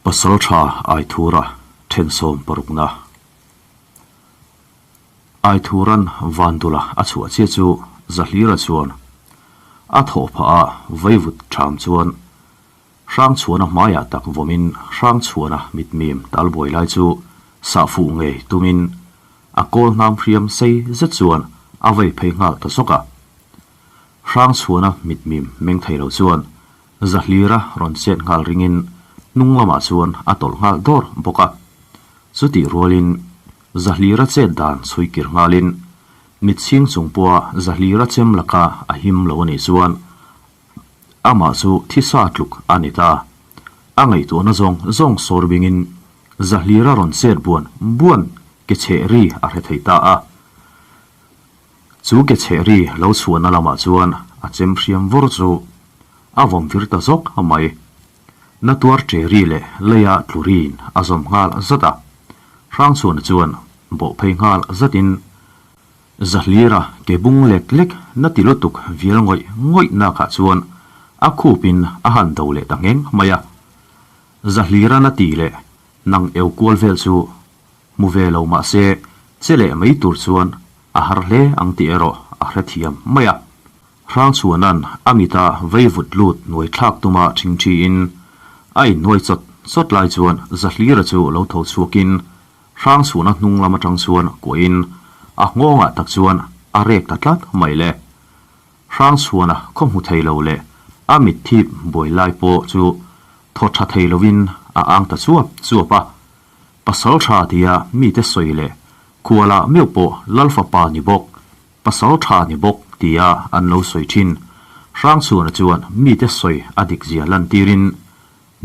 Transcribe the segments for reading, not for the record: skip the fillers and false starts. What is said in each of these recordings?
Pasaltha Aithura thensawm parukna Aithuran Vandula a chhuah chiah chu Zahlira chuan a thawh phah a, vaivut tham chuan Hrangchhuana hmaiah tak vawmin Hrangchhuana mitmim talbuai lai chu sah fuh ngei tumin a kawl hnam hriam sei zet chuan a vei phei nghal ta zawk a. Hrangchhuana mitmim meng thei lo chuan Zahlira rawn chet nghal ringin hnung lamah chuan a tawlh nghal dawr bawk a. Chutih rualin Zahlira chet dan chhui kir nghalin mitchhing chung pawha Zahlira chem laka a him lo a nih chuan Amah chu thisa tluk a ni ta. A ngaihtuahna zawng zawng sawr bingin Zahlira rawn chet buan buan ke chheh ri a hre thei ta a. Chu ke chheh ri lo chhuahna lamah chuan a chem hriam vawr chu a vawm vir ta zawk mai. Na tuar che ri leh leia tlu riin a zawm nghal zat a. Hrangchhuana chuan bawh phei nghal zatin Zahlira ke bung lek lek na ti lutuk vial ngawih ngawih nakah chuan a khupin a han do leh ta ngheng mai a. Zahlira na tih leh nang eu kual vel chu hmu ve lo mah se che leh mai tur chuan a har hle ang tih erawh a hrethiam mai a. Hrangchhuana'n a mita veivut lut hnuai thlak tuma ṭhingṭhiin a inhnuai chawt chawt lai chuan Zahlira chu lo tho chhuakin Hrangchhuana hnung lam atang chuan kuahin a nghawngah tak chuan a rek ta tlat mai le. Hrangchhuana khaw hmu thei lo leh a mit thip buai lai pawh chu thaw tha thei lovin a ang ta chuap chuap a. Pasal tha tia mite sawi leh khualah meuh pawh Lalfapa ni bawk, pasal tha ni bawk tia an lo sawi thin. Hrangchhuana chuan mite sawi a dik zia lantirin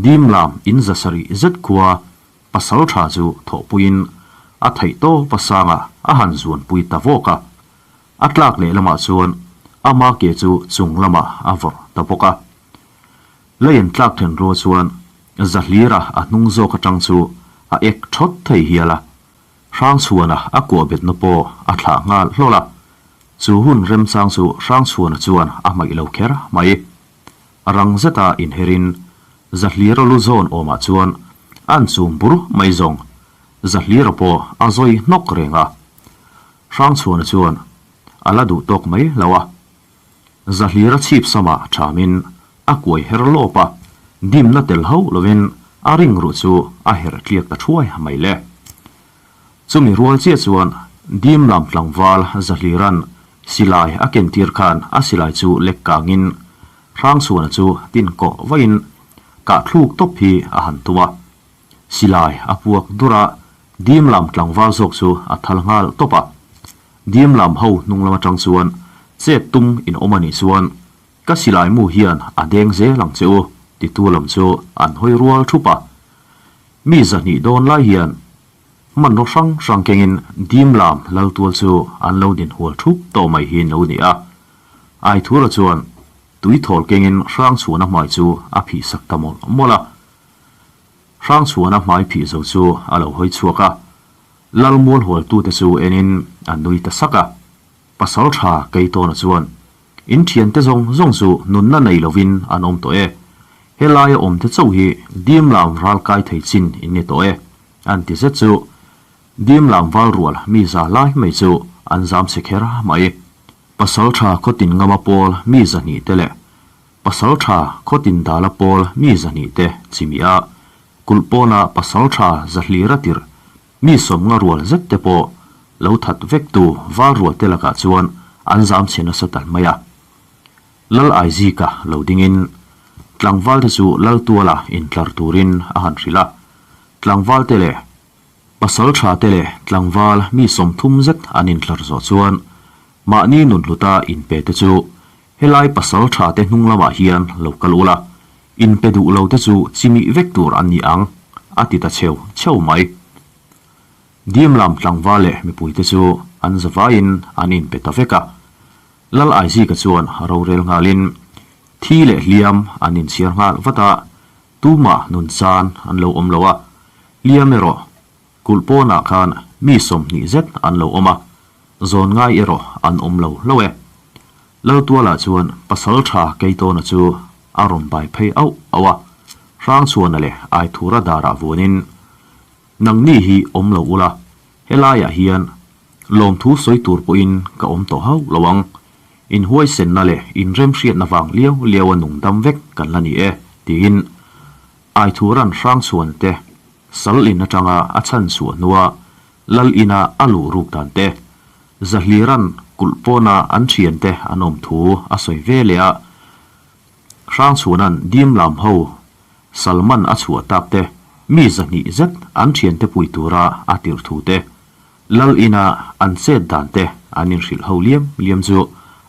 Dimlam in zasarih zet khua Pasal tha chu thawhpuiin a theih tawp a sangah a han zuanpui ta vawk a. A tlak leh lamah chuan ama ke chu chung lamah a vawrh ta bawk a. Leian tlak then rual chuan Zahlira a hnung zawk atang chu a ek thawt thei hial a. Hrangchhuana a kuah betna pawh a thlah nghal hlawl a. Chu hun remchang chu Hrangchhuana chuan a hmaih lo kher mai. A rang zeta inherin Zahlira lu zawn awmah chuan an chum bur mai zawng. Zahlira pawh a zawi hnawk reng a. Hrangchhuana chuan a la duh tawk mai lo a. Zahlira chhip samah thamin a kuai her lawp a, dimna tel hauh lovin a ring ruh chu a herh tliak ta thuai mai le. Chumi rual chiah chuan dim lam tlangval Zahlira'n silai a kentir khan a silai chu lek kangin Hrangchhuana chu tin kawh vain kah thluk tawp hi a han tum a. Silai a puak dur a, dim lam tlangval zawk chu a thal nghal tawp a. Dim lam ho hnung lam atang chuan chet tum in awm a nih chuan ka silai mu hian a deng zel ang che u titu lam chu an hawi rual thup a. Mi zahnih dawn lai hian hmanraw hrang hrang kengin dim lam lal tual chu an lo din hual thup tawh mai hi no ni a. Aithura chuan tui thawl kengin Hrangchhuana hmai chu a phih sak ta mawlh mawlh a. Hrangchhuana hmai phih zo chu a lo hawi chhuak a, lal mual hualtute chu enin a nui ta sak a. Pasal tha Keitawna chuan, In thiante zawng zawng chu nunna nei lovin an awm tawh e. Helaia awmte chauh hi dim lam ral kai thei chin in ni tawh e, an ti zet chu. Dim lam val rual mi za lai mai chu an zam chhe kher mai. Pasal tha khawtin ngama pawl mi zahnih te leh Pasal tha khawtin dala pawl mi zahnih te chimih a, kulh pawna pasal tha zahlira tirh Mi sawmnga rual zet te pawh lo that vek tu val rual te lakah chuan an zam chhe nasa tal mai a. Lal Aizika lo dingin tlangval te chu Lal tuala intlar turin a han hrilh a. Tlangval te leh pasal tha te leh tlangval mi 30 zet an intlar zawh chuan mahni nunhluta inpe te chu helai pasal tha te hnung lamah hian lo kal ula, Inpe duh lo te chu chimih vek tur an ni ang, a ti ta cheu cheu mai. Dim lam tlangval leh mipui te chu an zavaiin an inpe ta vek a. Lal Aizika chuan rorel nghalin thi leh hliam an inchhiar nghal vat a, tumah nun chan an lo awm lo a, hliam erawh kulh pawnah khan mi 20 zet an lo awm a, zawn ngai erawh an awm lo hlauh e. Laltualah chuan pasal tha Keitawna chu a rawn bai phei auh auh a. Hrangchhuana leh Aithura darah vuanin, Nangni hi awm lo ula, helaiah hian lawmthu sawi tur pawhin ka awm tawh hauh lo ang. Inhuaisenna leh inremhriatna vang liau liau a nung dam vek kan la ni e, tiin Aithura'n Hrangchhuana te sal in atanga a chhan chhuah hnua Lal ina a luh ruk dan te, Zahlira'n kulh pawna an thiante an awm thu a sawi ve leh a, Hrangchhuana'n Dimlam ho Salman a chhuah tak te, mi 200 zet an thiante pui tura a tirh thu te, Lal ina an chet dan te an inhrilh ho liam liam chu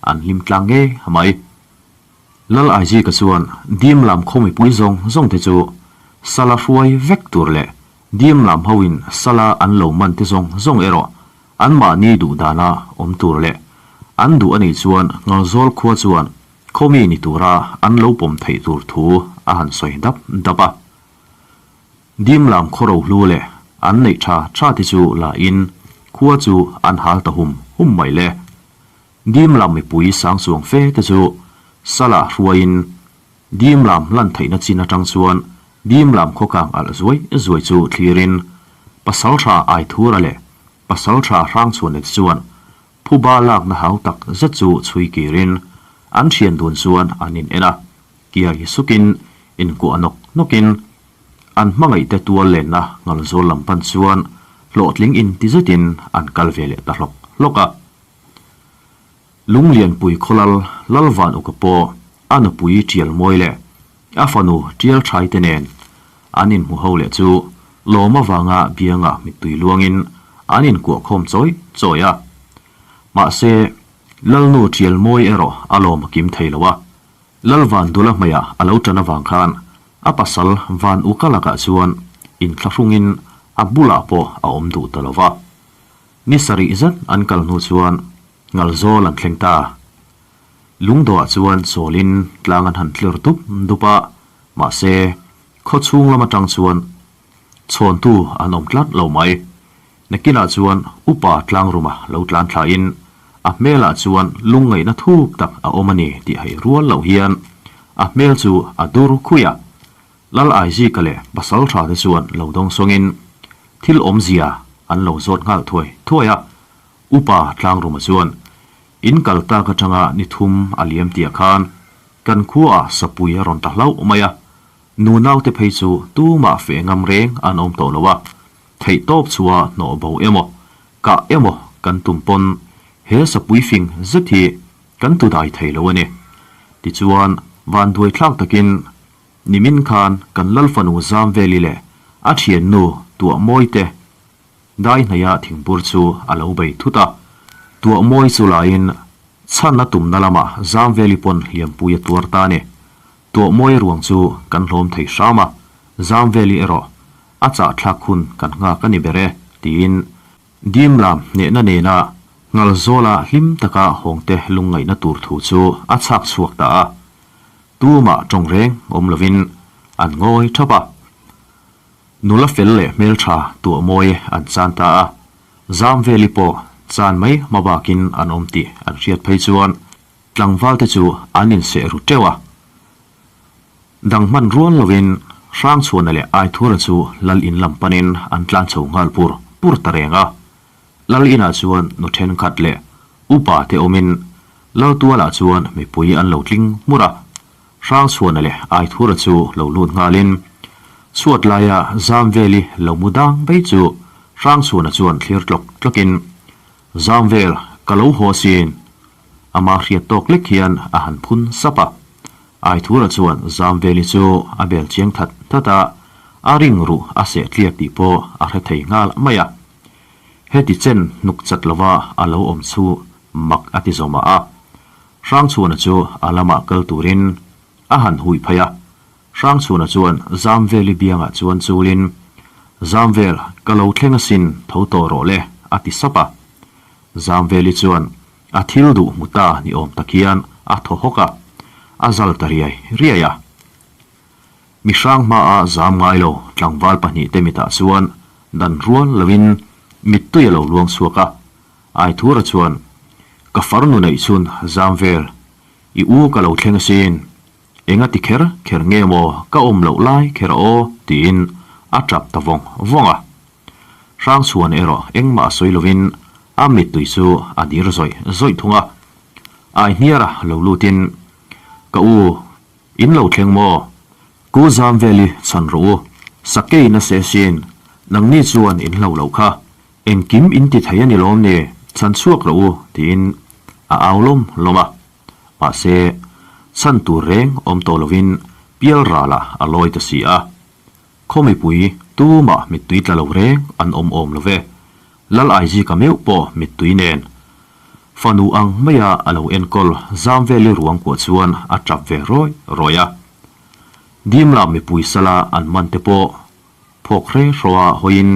an hlim tlang ngei mai. Lal Aizika chuan Dimlam khaw mipui zawng zawng te chu Sala hruai vek tur leh Dimlam hoin Sala an lo man te zawng zawng erawh anmahni duh dana awm tur leh an duh anih chuan Ngalzawl khua chuan khaw mi ni tura an lo pawm theih tur thu a han sawi dap dap a. Dimlam khaw rohlu leh an neih tha tha te chu la in khua chu an hal ta hum hum mai le. Dimlam mipui sang chuang fe te chu Sala hruaiin Dimlam lan theihna chin atang chuan Dimlam khaw kang alh zuai zuai chu thlirin Pasaltha Aithura leh Pasaltha Hrangchhuana te chuan phuba lakna hau tak zet chu chhui kirin an thian dun chuan an in en a, kiai sukin inkuah nawk nawkin an hmangaihte tual lenna ngalzawl lam pan chuan hlawhtling inti zetin an kal ve leh ta hlawk hlawk a. Lunglianpui khawlal Lalvan Uka pawh a nupui Tial Mawi leh a fanu Tial Thai te nen an inhmu ho leh chu lawm avanga bianga mittui luangin an inkuah khawm chawi chawi a. Mahse, Lalnu Tial Mawi erawh a lawm a kim thei lo a, Lalvan Dula hmeiah a lo tan avang khan a pasal Van Uka lakah chuan inthlahrungin a bulah pawh a awm duh ta lo va. Ni sarih zet an kal hnu chuan Ngalzawl an thleng ta. Lungdawhah chuan chawlin tlang an han tlir dup dup a, mahse, khaw chhung lam atang chuan chhawntu an awm tlat lo mai. Nakinah chuan upa tlangruma lo tlan thlain a hmelah chuan lungngaihna thuk tak a awm a ni tih hei rual loh hian a hmel chu a dur khui a. Lal Aizika leh pasal tha te chuan lo dawng sawngin thil awmzia an lo zawt nghal thuai thuai a. Upa Tlangruma chuan, In kal tak atanga ni thum a liam tih ah khan kan khuaah sapui a rawn ta hlauh mai a, nu naute phei chu tumah feh ngam reng an awm tawh lo a, theih tawp chhuah hnawh bo emaw, kah emaw kan tum pawn he sapui fing zet hi kan tu dai thei lo a ni. Tichuan, vanduai thlak takin nimin khan kan Lalfanu Zamveli leh a thiannu Tuahmawite Dai hnaia thingbur chu a lo bei thut a, tuah mawi chu laiin chhan a tumna lamah Zamveli pawn hliampui a tuar ta a ni. Tuah mawi ruang chu kan hlawm thei hram a, Zamveli erawh a chahthlak hun kan nghak a ni ber e, tiin Dimlam hnehna nena Ngalzawla hlim taka hawngte lungngaihna tur thu chu a chhak chhuak ta a. Tumah tawng reng awm lovin an ngawi thap a. Nula fel leh hmeltha tuah mawi an chan ta a, Zamveli pawh chan mai hma bakin an awm tih an hriat phei chuan tlangval te chu an inseh ru teuh a. Dang hman rual lovin Hrangchhuana leh Aithura chu Lal in lam panin an tlan chho nghal pur pur ta reng a. Lal inah chuan nu thenkhat leh upa te awmin Lal tualah chuan mipui an lo tling hmur a. Hrangchhuana leh Aithura chu lo lut nghalin chhuat laia Zamveli lo mu dang bai chu Hrangchhuana chuan thlir tlawk tlawkin, Zamvel, ka lo haw sin! Ama hriat tawk lek hian a han phun sap a. Aithura chuan Zamveli chu a bel chiang that that a, a ring ruh a seh tliak tih pawh a hre thei nghal mai a. Heti chen hnuk chat lova a lo awm chu mak a ti zawmah a. Hrangchhuana chu a lamah kal turin a han hui phei a. Hrangchhuana chuan Zamveli biangah chuan chulin, Zamvel, ka lo thleng asin, tho tawh rawh le, a ti sap a. Zamveli chuan a thil duh hmu ta ni awm tak hian a thaw hawk a, a zal ta riai riai a. Mi hrang hmaa zam ngai lo tlangval pahnihte mitah chuan dan rual loin mittui a lo luang chhuak a. Aithura chuan, Ka farnu neih chhun zam vel, i u ka lo thleng asin. Engati kher kher nge maw ka awm loh lai kher aw tiin a tap ta vawng vawng a. Hrangchhuan erawh engmah a sawi lovin a mittui chu a dir zawih zawih thung a. Aihniara lo lutin, Ka u, in lo thleng maw? Ku zam vel i chhan rawh u, sakei na se sin, nangni chuan in hlo loh kha, engkim in ti thei a ni lawm ni, chhan chhuak rawh u, tiin a au lawm lawm a. Mahse, chhan tur reng awm tawh lovin pial ralah a lawi ta si a. Khaw mipui tumah mittui tla lo reng an awm awm lo ve. Lal Aizika meuh pawh mittui nen fanu ang maia a lo enkawl zam veli ruang kuah chuan a tap ve rawi rawi a. Dimla mipui sala an man te pawh phawk hre hrawa hawiin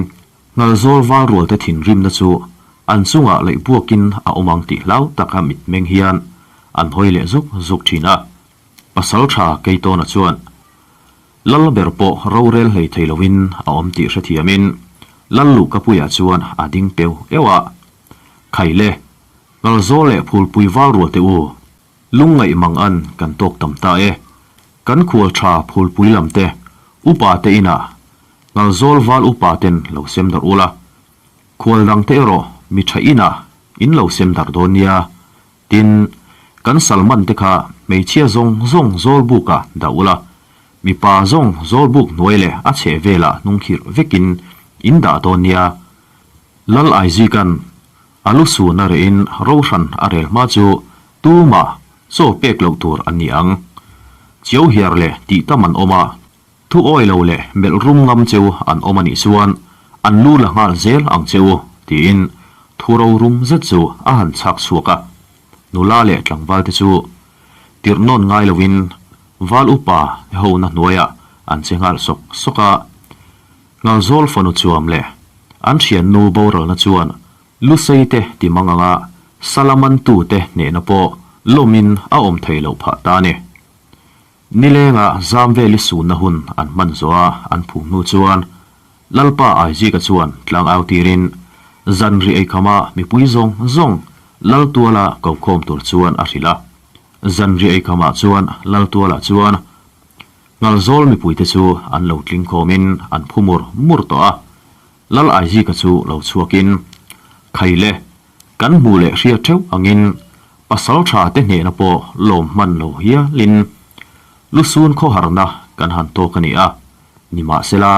Ngalzawl val rualte thinrimna chu an chungah laih buakin a awm ang tih hlau taka mitmeng hian an hawi leh zuk zuk thin a. Pasal tha Keitawna chuan Lal ber pawh rorel hlei thei loin a awm tih hrethiamin Lal Luhkapuiah chuan a ding peu euh a. Khaile, Ngalzawl leh Phulpui val rualte u, Lungngaih mang an kan tawk tam ta e. Kan khual tha Phulpui lam te, upa te inah Ngalzawl val upa ten lo sem darh ula. Khual dang te erawh mi tha inah in lo sem darh dawn nia. Tin, kan Salman te kha hmeichhia zawng zawng zawlbukah dah ula, mipa zawng zawlbuk hnuai leh a chheh velah hnungkhirh vekin in dah dawn nia. Lal Aizikan a lu sun a rehin rohran a rel hma chu tumah chaw pek loh tur an ni ang. Chiau hiar leh tih tam an awm a, Thu awi lo leh melh rum ngam cheu an awm a nih chuan an lu la nghal zel ang che u, tiin thu rorum zet chu a han chhak chhuak a. Nula leh tlangval te chu tirh nawn ngai loin val upa te hona hnuaiah an che nghal sawk sawk a. Ngalzawl fanu chuam leh an thiannu boralna chuan Lusei te ti mang anga Salamantu te hnehna pawh lawmin a awm thei loh phah ta a ni. Nilenga zam vel i sunna hun an hman zawh a an phum hnu chuan Lalpa Aizika chuan tlang au tirin zan ri eikhama mipui zawng zawng Laltuala ko khawm tur chuan a hrilh a. Zan ri eikhamah chuan Laltuala chuan Ngalzawl mipuite chu an lo tling khawmin an phu mur mur tawh a. Lal Aizika chu lo chhuakin, Khaile, Kan hmuh leh hriat theuh angin pasal tha te hnehna pawh lawm hman lo hialin lusun khawharna kan han tawk a ni a, nimahsela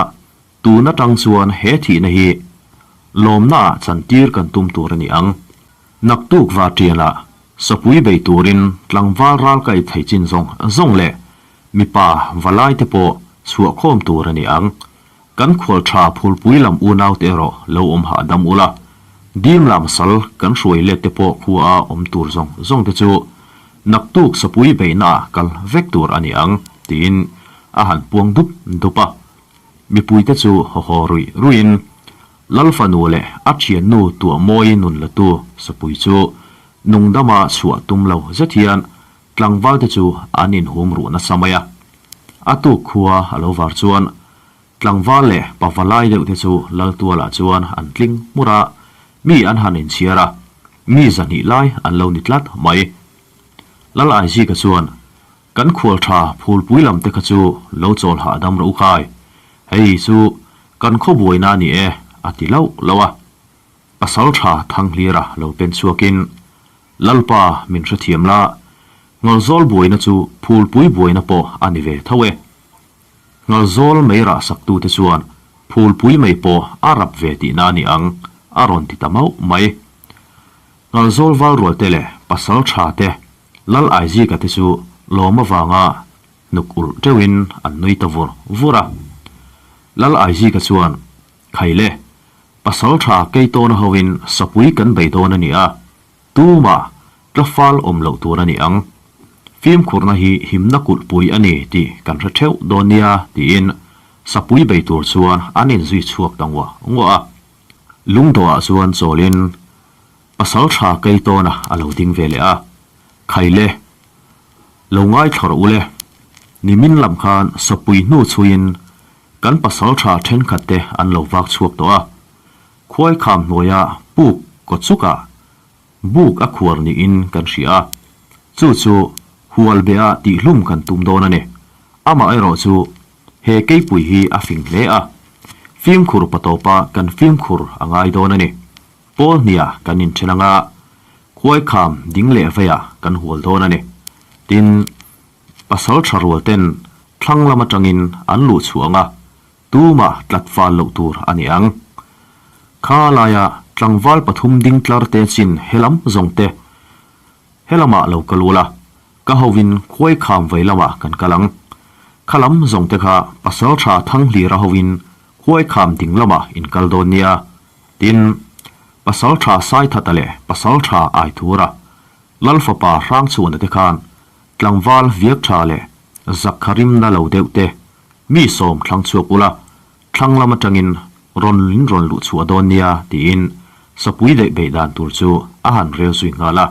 tun atang chuan he thihna hi lawmnaah chantir kan tum tur a ni ang. Naktuk Vartianah sapui bei turin tlangval ral kai thei chin zawng zawng leh mipa valai te pawh chhuahkhawm tur a ni ang. Kan khual tha phulpui lam unaute erawh lo awm hahdam ula, dim lam sal kan hruai let te pawh khua a awm tur zawng zawng te chu naktuk sapui beihna ah kal vek tur a ni ang, tiin a han puang dup dup a. Mipuite chu haw haw ruih ruihin Lal fanu leh a thiannu tuahmawi nun latu sapui chu nungdama chhuah tum lo zet hian Tlangvalte chu an inhum ruh nasa mai a. A tuk khua a lo var chuan tlangval leh pavalai deuh te chu Laltualah chuan an tling hmur a, mi an han inchhiar a, mi zahnih lai an lo ni tlat mai. Lal Aizika chuan, Kan khual tha phulpui lam te kha chu lo chawl hahdam rawh u khai, hei chu kan khaw buaina a ni e, a ti lauh lauh a. Pasal tha Thanghlira lo pen chhuakin, Lalpa min hrethiam la, Ngalzawl buaina chu phulpui buaina pawh a ni ve tho e. Ngalzawl mei rah saktute chuan phulpui mei pawh a rap ve tihna a ni ang, a rawn ti ta mauh mai. Ngalzawl valrualte leh pasal tha te, Lal Aizika te chu lawm avanga hnuk ulh teuhin an nui ta vur vur a. Lal Aizika chuan, Khaile, pasal tha Keitawna hoin sapui kan bei dawn a ni a, tumah tlafal awm loh tur a ni ang. Fimkhurna hi himna kulhpui a ni tih kan hre theuh dawn nia tiin sapui bei tur chuan an inzui chhuak ta nguah nguah a. Lungdawhah chuan chawlin pasal tha Keitawna a lo ding ve leh a, Khaile, lo ngaithla rawh u le, nimin lam khan sapui hnu chhuiin Kan pasaltha thenkhat te an lo vak chhuak tawh a, khuai kham hnuaia puk kaw chukah buk a khuar niin kan hria a, chu chu Hual beha tihhlum kan tum dawn a ni. Amaherawh chu he keipui hi a fing hle a, fimkhur patawpa kan fimkhur a ngai dawn a ni. Pawl hniah kan inthen anga khuaikham ding leh veiah kan hual dawn a ni. Tin, pasal tha rual ten thlang lam atangin an luh chhuah anga tumah tlat fal loh tur a ni ang. Kha laia tlangval pathum ding tlar te chin helam zawng te Helamah lo kal ula, ka hovin khuaikham vei lamah kan kal ang. Kha lam zawng te kha Pasaltha Thanghlira hovin khuaikham ding lamah in kal dawn nia. Tin, Pasaltha Saithata leh Pasaltha Aithura, Lalfapa Hrangchhuana te khan tlangval viak tha leh zakharimna lo deuh te mi sawm thlang chhuak ula, thlang lam atangin rawn in rawn luh chhuah dawn nia tiin sapui daih beih dan tur chu a han rel zui nghal a.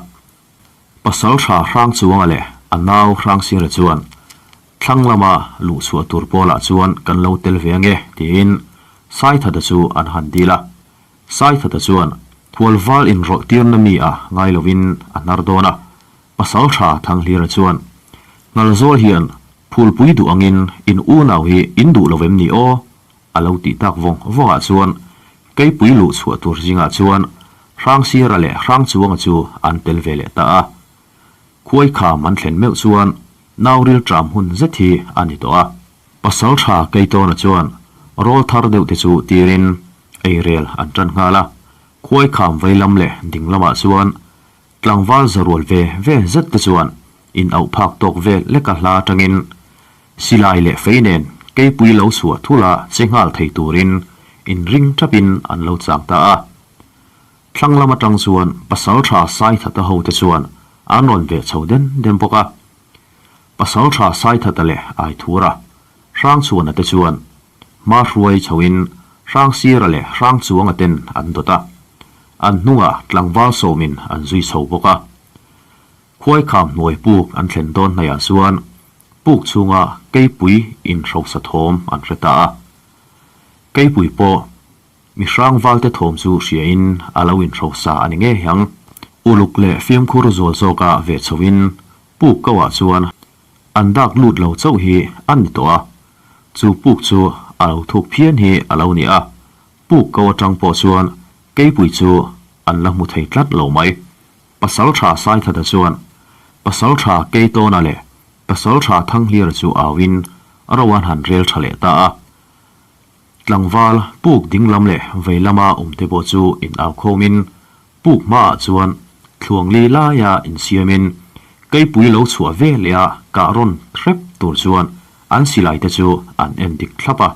Pasal tha hrang chuanga leh a nau hrang sira chuan thlang lama luh chhuah tur pawlah chuan kan lo tel ve ange tiin Saithata chu an han dil a. Saithata chuan Khualval inrawlh tirna mi a ngai lovin a hnar dawn a, Pasal tha Thanghlira chuan Ngalzawl hian Phulpui duh angin in unau hi in duh lo vem ni aw? A lo tih tak vawng vawngah chuan Keipui luh chhuah tur zingah chuan Hrangsira leh Hrangchuanga chu an tel ve leh ta a. Khuaikham an thlen meuh chuan Nauril ṭam hun zet hi a ni tawh a. Pasalṭha Keitawna chuan rawl thar deuh te chu tirin eirel an ṭan nghal a. Khuaikham vei lam leh ding lamah chuan Tlangval zarual ve ve zet te chuan in auh phak tawk vel leka hla atangin silai leh fei nen keipui lo chhuah thula che nghal thei turin in ring thapin an lo chang ta a. Thlang lam atang chuan Pasaltha Saithata ho te chuan an rawn ve chho den den bawk a. Pasaltha Saithata leh Aithura, Hrangchhuana te chuan Hma hruai chhoin Hrangsira leh Hrangchuanga ten an dawt a, an hnungah tlangval sawmin an zui chho bawk a. Khuaikham hnuai puk an thlen dawn hnaihah chuan puk chhunga keipui inhrosa thawm an hre ta a. Keipui pawh mi hrangvalte thawm chu hriain a lo inhrosa a ni ngei ang. Uluk leh fimkhur zual zawka ve chhoin puk kauah chuan An dak lut lo chauh hi a ni tawh a, chu puk chu a lo thuk phian hi a lo ni a, puk ko atang pawh chuan keipui chu an la hmu thei tlat lo mai. Pasaltha Saithata chuan Pasaltha Keitawna leh Pasaltha Thanghlira chu auin ro an han rel tha leh ta a. Tlangval puk dinglam leh veilama awmte pawh chu in au khawmin Puk hmaah chuan thluangli laia insiamin keipui lo chhuah ve leh a kah rawn hrep tur chuan an silai te chu an en dik thlap a.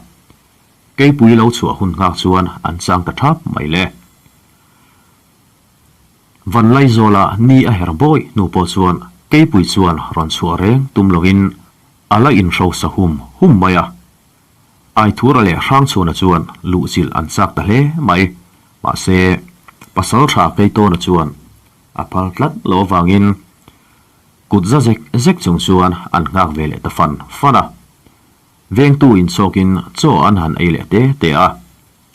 Keipui lo chhuah hun nghak chuan an chang ta thap mai le. Vanlaizawla ni a her bawi hnu pawh chuan keipui chuan rawn chhuah reng tum loin a la inhrosa hum hum mai a. Aithura leh Hrangchhuana chuan luhchilh an chak ta hle mai. Mahse, Pasaltha Keitawna chuan a phal tlat loh avangin kut za zek zek chung chuan an nghak ve leh ta fan fan a. Vengtu inchawkin chaw an han ei leh te te a,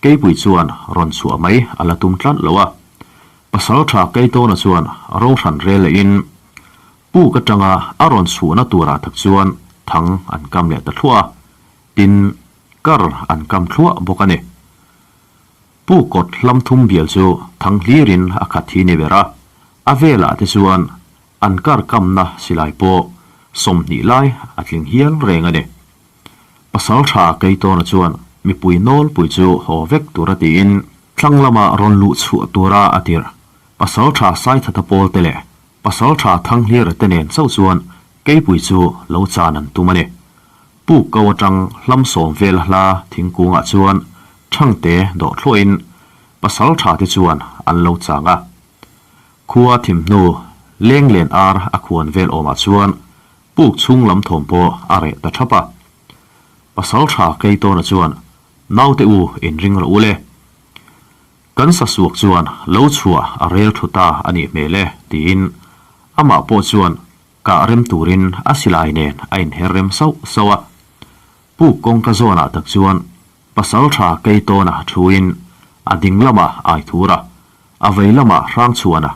Keipui chuan rawn chhuah mai a la tum tlat lo a. Pasaltha Keitawna chuan rohran rel lehin Puk atanga a rawn chhuahna turah tak chuan thang an kam leh ta thluah a, tin, kar an kam thluah bawk a ni. Puk kawt hlam thum bial chu thang hlirin a khat hi ni ber a, a velah te chuan an kar kamna silai pawh 20 lai a tling hial reng a ni. Pasaltha Keitawna chuan mipui nawlpui chu haw vek tura tiin thlang lama rawn luh chhuah tura a tirh Pasaltha Saithata pawlte leh Pasaltha Thanghlira te nen chauh chuan keipui chu lo chan an tum a ni. Puk ko atang hlam sawm vel hla thingkungah chuan Thangte dawh thluahin Pasaltha te chuan an lo chang a. Khua thim hnu leng len ar a khuan vel awmah chuan puk chhung lam thawm pawh a reh ta thap a. Pasaltha Keitawna chuan naute u inring rawh u le. Kan sasuak chuan lo chhuah a rel thu ta a nih hmel e, tiin amah pawh chuan kah rem turin a silai nen a inher rem sauh sauh a. Puk kawngka zawnah tak chuan Pasaltha Keitawna thuin a ding lamah Aithura, a vei lamah Hrangchhuana.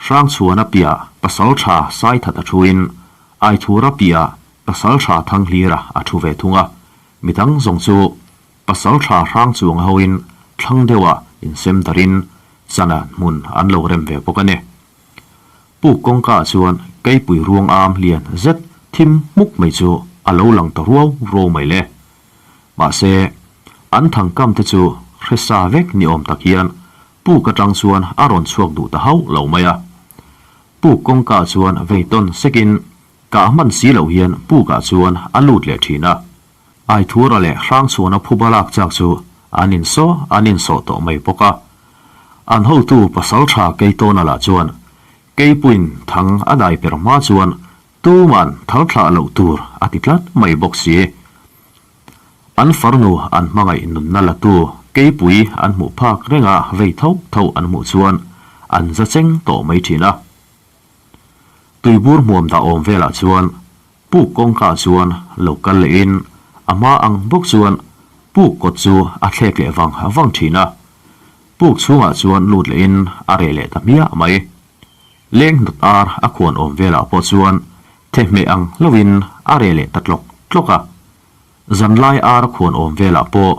Hrangchhuana piah Pasalṭha Saithata thuin Aithura piah Pasalṭha Thanghlira a thu ve thung a, midang zawng chu Pasalṭha Hrangchuanga hoin thlang deuhah insem darin chana hmun an lo rem ve bawk a ni. Puk kawngkaah chuan keipui ruang am lian zet thim hmuk mai chu a lo lang ta ruau ruau mai le. Mahse, an thangkam te chu hre sa vek ni awm tak hian puk atang chuan a rawn chhuak duh ta hauh lo mai a. Puk kawngkaah chuan vei tawn sekin kah hman si loh hian pukah chuan a lut leh thin a. Aithura leh Hrangchhuana phuba lak chak chu an insawh an insawh tawh mai bawk a. An hotu Pasaltha Keitawna lah chuan Keipuiin thang a dai per hma chuan tuman thal thlah loh tur a ti tlat mai bawk si. An farnu an hmangaih nunna latu Keipui an hmuh phak renga vei tho tho an hmuh chuan an za cheng tawh mai thin a. Tuibur hmuam dah awm velah chuan Puk kawngka chuan lo kal lehin a hma ang bawk chuan puk kawt chu a thlek leh vang vang thin a. Puk chhungah chuan lut lehin a reh leh ta hmiah mai. Leng hnawt ar a khuan awm velah pawh chuan thehmeh ang hlauhin a reh leh ta tlawk tlawk a. Zanlai ar a khuan awm velah pawh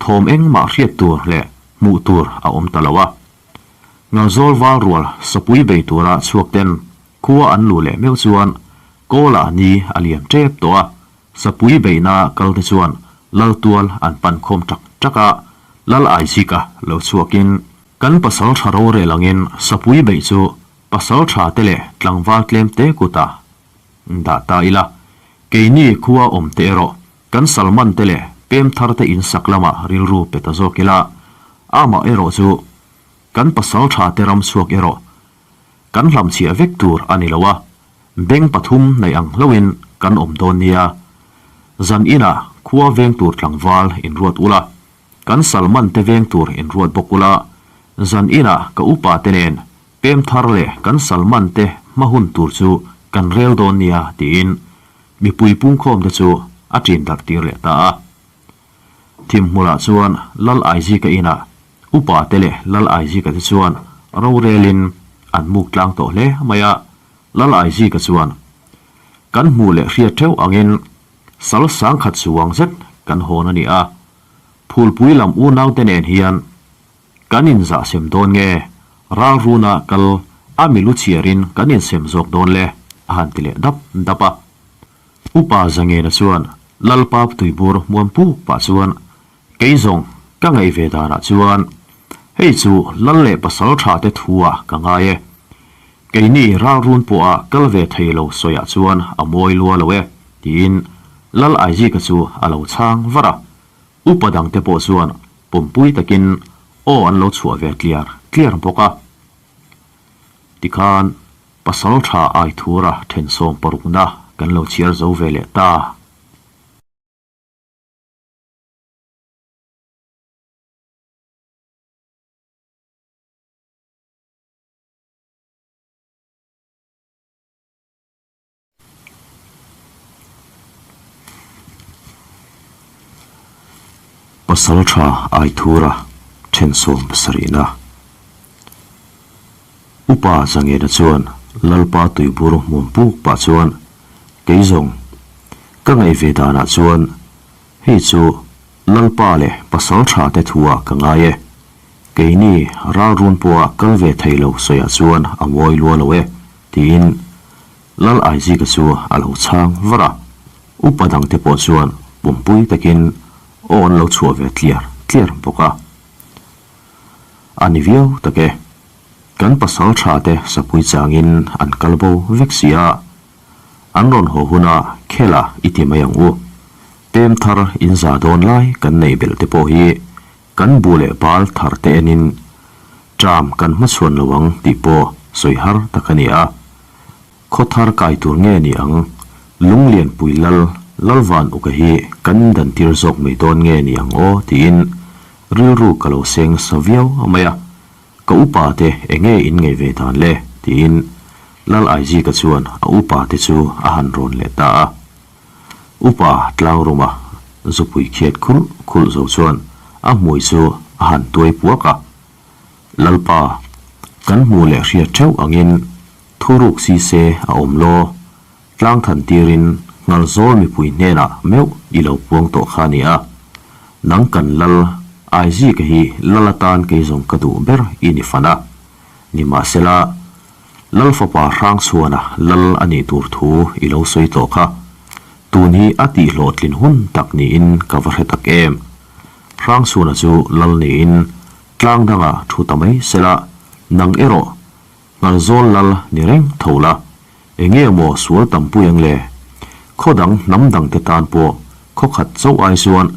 thawm engmah hriat tur leh hmuh tur a awm ta lo a. Ngalzawl val rual sapui bei tura chhuak ten khua an luh leh meuh chuan Kawlah ni a liam tep tawh a, sapui beihna kal te chuan lal tual an pan khawm tak tak a, lal Aizika lo chhuakin kan pasal tha rorel angin sapui beih chu pasal tha te leh tlangval tlem te kutah dah ta ila, keini khua awm te erawh Kan Salman te leh pem thar te in sak lamah rilru pe ta zawk ila, amah erawh chu kan pasal tha te ram chhuak erawh kan hlamchhiah vek tur a ni lo a, beng pathum nei ang hlauhin kan awm dawn nia. Zan inah khua veng tur tlangval in ruat ula, kan Salman te veng tur in ruat bawk ula, zan inah ka upa te nen pem thar leh kan Salman te hma hun tur chu kan rel dawn nia tiin Mipui pungkhawm te chu a ṭin darh tir leh ta a. Thimhmulah chuan Lal Aizika inah upa te leh Lal Aizika te chuan rorelin an muk tlang tawh hle mai a. Lal Aizika chuan, Kan hmuh leh hriat ṭheuh angin sal sangkhat chuang zet kan hawn a ni a. Phulpui lam unaute nen hian kan inzahsem dawn nge? Ralruna kal a milu chhiarin kan insem zawk dawn le, a han ti leh dap dap a. Upa Zangena chuan Lalpa tuibur hmuam puk pah chuan, Kei zawng ka ngaih ve danah chuan hei chu lal leh pasal tha te thu ah ka ngai e. Keini ralrun pawha kal ve thei lo sawiah chuan a mawi lua lo e, tiin Lal Aizika chu a lo chhang var a. Upa dangte pawh chuan pawmpui takin aw an lo chhuah ve tliar tliar bawk a. Tikhan Pasaltha Aithura thensawm parukna kan lo chhiar zo ve leh ta. Pasaltha Aithura thensawm pasarihna Upa Zangena chuan Lalpa tuibur hmuam puk pah chuan kei zawng ka ngaih ve danah chuan hei chu Lalpa leh Pasaltha te thu-ah ka ngai e. Keini ralrun pawha kal ve thei lo sawiah chuan a mawi lua lo e, tiin Lal Aizika chu a lo chhang var a. Upa dangte pawh chuan pumpui takin aw an lo chhuah ve tliar tliar bawk a. A ni viau tak e, kan pasal tha te sapui changin an kal bo vek si a, an rawn haw huna khela i ti mai ang u. Pem thar inza dawn lai kan neih belh te pawh hi Kan bu leh bal thar te enin ṭam kan hmachhuan lo ang tih pawh sawi har tak a ni a. Khaw thar kai tur nge ni ang? Lunglianpui lal Lalvan uka hi kan indan tir zawk mai dawn nge ni ang aw tiin rilru ka lo seng nasa viau mai a. Ka upa te enge in ngei ve dan le? tiin Lal Aizika chuan a upa te chu a han rawn leh ta a. Upa tlangruma zupui khiat khulh khulh zo chuan a hmui chu a han tuai puak a. Lalpa, Kan hmuh leh hriat theuh angin thuruk si se a awm law, tlang than tirin Nghalzawl mipui hnenah meuh i lo puang tawh kha a ni a. Nang kan lal, Aizika hi lal atan kei zawng ka duh ber i ni fan a. Nimahsela, Lal fapa Hrangchhuana lal a nih tur thu i lo sawi tawh kha. Tun hi a tihhlawhtlin hun tak niin ka va hre tak em. Hrangchhuana chu lal niin tlang dangah thu ta mai sela, nang erawh Nghalzawl lal ni reng tho la, enge maw sual tampui ang le? Khaw dang hnam dangte tan pawh khaw khat chauh ai chuan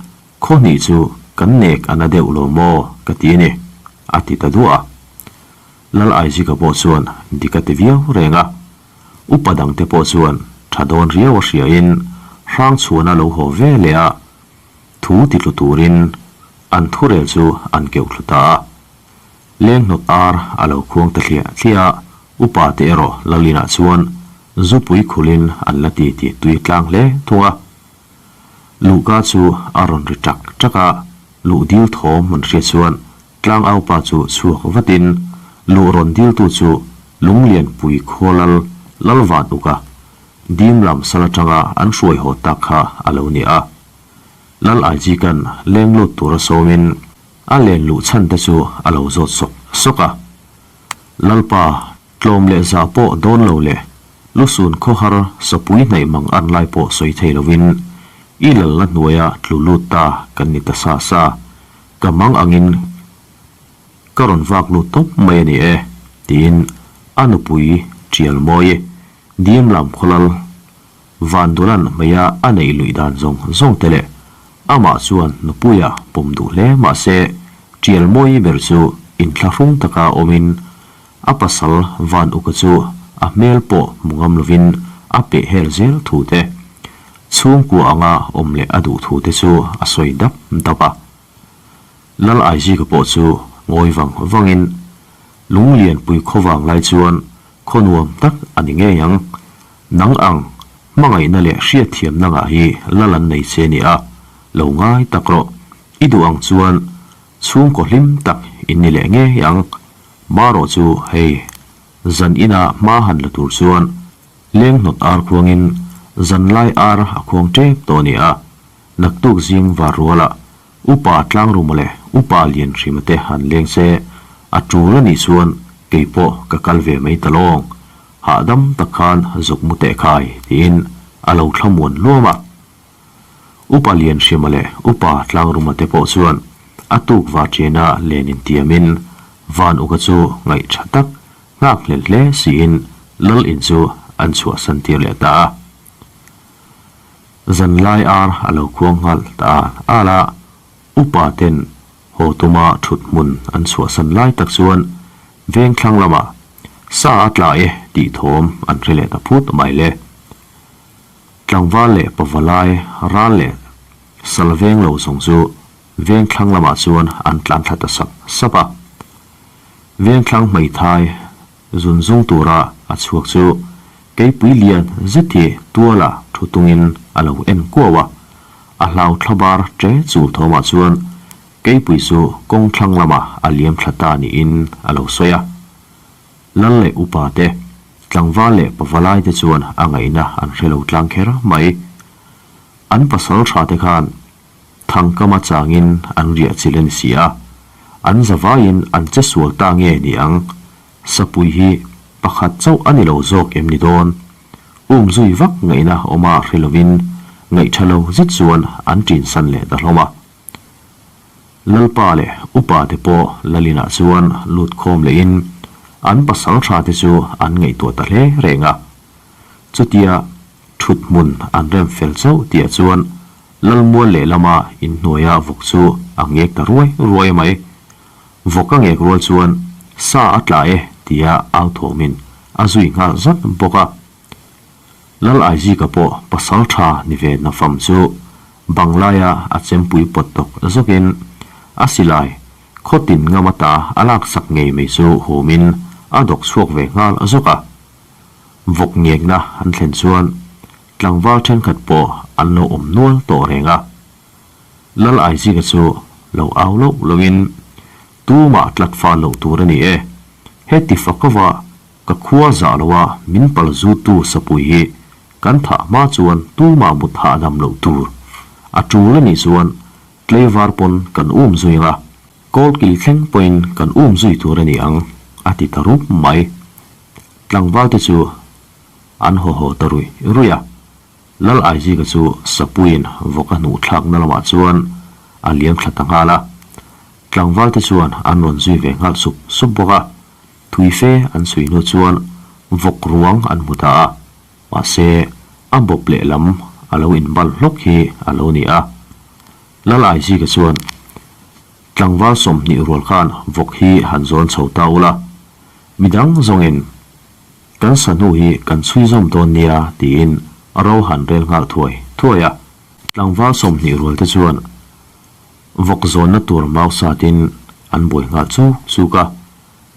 khaw hnih chu kan nek a na deuh lo maw ka ti a ni, a ti ta duah a. Lal Aizika pawh chuan dik a ti viau reng a. Upa dangte pawh chuan tha dawn riau a hriain Hrangchhuana lo haw ve leh a, thu ti tlu turin an thurel chu an keuh thlu ta a. Lenghnawt ar a lo khuang ta thliah thliah a, upa te erawh Lalinah chuan zupui khulin an la ti ti tui tlang hle thung a. Luhka chu a rawn ri ṭak ṭak a, luh dil thawm an hriat chuan Tlangaupa chu chhuak vatin luh rawn diltu chu Lunglianpui khualal Lalvan Uka dim lam sal atanga an hruai haw tak kha a lo ni a. Lal Aijikan leng lut tura sawmin a len luh chhan te chu a lo zawt sawk sawk a. Lalpa tlawm leh zah pawh dawn lo leh lusun khawhar sapui hnaih mang an lai pawh sawi thei lovin i lalna hnuaia tlu lut ta kan ni ta sa sa. Ka mang angin ka rawn vak lut tawp mai a ni e, tiin a nupui Tial Mawi, Dim lam khawlal Vandulan hmeia a neih luih dan zawng zawng te leh amah chuan nupuia pawm duh hle mah se Tial Mawi ber chu inthlahrung taka awmin a pasal Van Uka chu a hmel pawh hmu ngam lovin a peh hel zel thu te, chhungkua anga awm leh a duh thu te chu a sawi dap dap a. Lal Aizika pawh chu ngawi vang vangin Lunglianpui khawvang lai chuan khaw nuam tak a ni ngei ang. Nang ang, hmangaihna leh hriatthiamna ngah hi lal an nei che nia, lo ngai tak rawh. I duh ang chuan chhungkaw hlim tak in ni leh ngei ang. Marawh chu hei, zan ina hma han la tur chuan lenghnawt ar khuangin zanlai ar a khuang tep tawh a ni a, naktuk zing var rualah Upa Tlangruma leh Upa Lianhrima te han leng se, a tul a nih chuan kei pawh ka kal ve mai ta lawng, hahdam tak khan zuk mu teh khai tiin a lo thlamuan luam a. Upa Lianhrima leh Upa Tlangruma te pawh chuan a tuk varṭiana len intiamin Van Uka chu ngaih ṭha tak nghak hlel hle siin Lal in chu an chhuahsan tir leh ta a. Zanlai ar a lo khuang nghal ta a al a, upa ten haw tuma thut hmun an chhuahsan lai tak chuan veng thlang lamah sa a tla e tih thawm an hre leh ta phut mai le. Tlangval leh pavalai ral leh sal veng lo zawng chu veng thlang lamah chuan an tlan thla ta sap sap a. Veng thlang hmeithai Zun zung tura a chhuak chu keipui lian zet hi tuala thu tungin a lo en kuau a, a hlau thlabar ṭe chul thawmah chuan keipui chu kawng thlang lamah a liam thla ta niin a lo sawi a. Lal leh upa te, tlangval leh pavalai te chuan a ngaihna an hre lo tlang kher mai. An pasal tha te khan Thangkama changin an riah chil a ni si a, an zavaiin an che sual ta nge ni ang? Sapui hi pakhat chauh a ni lo zawk em ni dawn? Um zui vak ngaihna awma hre lovin ngaihṭha lo zet chuan an ṭinsan leh ta hlawm a. Lalpa leh upa te pawh Lalinah chuan lut khawm lehin an pasal ṭha te chu an ngaihtuah ta hle reng a. Chutia ṭhut hmun an rem fel chauh tihah chuan Lalmual lehlama inhnuaia vawk chu a ngek ta ruai ruai mai. Vawk a ngek rual chuan sa a tla e tia au thawmin a zui nghal zat bawk a. Lal Aizika pawh pasal tha ni ve nafam chu banglaia a chempui pawt tawk zawkin a silai khawtin ngam ata a laksak ngei mai chu humin a dawk chhuak ve nghal zawk a. Vawk ngekna an thlen chuan Tlangval thenkhat pawh an lo awm nual tawh reng a. Lal Aizika chu lo au loh lohin, Tumah tlat fal loh tur a ni e. Heti fakova ka khua zah loa min pal zutu sapui hi kan thah hma chuan tumah mut hahdam loh tur. A tul a nih chuan tleivar pawn kan um zui ang a, kawlkil thleng pawhin kan um zui tur a ni ang, a ti ta rup mai. Tlangval te chu an haw haw ta ruih ruih a. Lal Aizika chu sapuiin vawk a hnuh thlakna lamah chuan a liam thla ta nghal a. Tlangval te chuan an rawn zui ve nghal sup sup bawk a. Thui fe an chhui hnu chuan vawk ruang an hmu ta a, mahse a bawp lehlam a lo inbal hlawk hi a lo ni a. Lal Aizika chuan tlangval 20 rual khan vawk hi han zawn chho ta ula, midang zawngin Kan sahnu hi kan chhui zawm dawn nia tiin ro han rel nghal thuai thuai a. Tlangval 20 rual te chuan vawk zawnna tur mau satin an buai nghal chuk chuk a,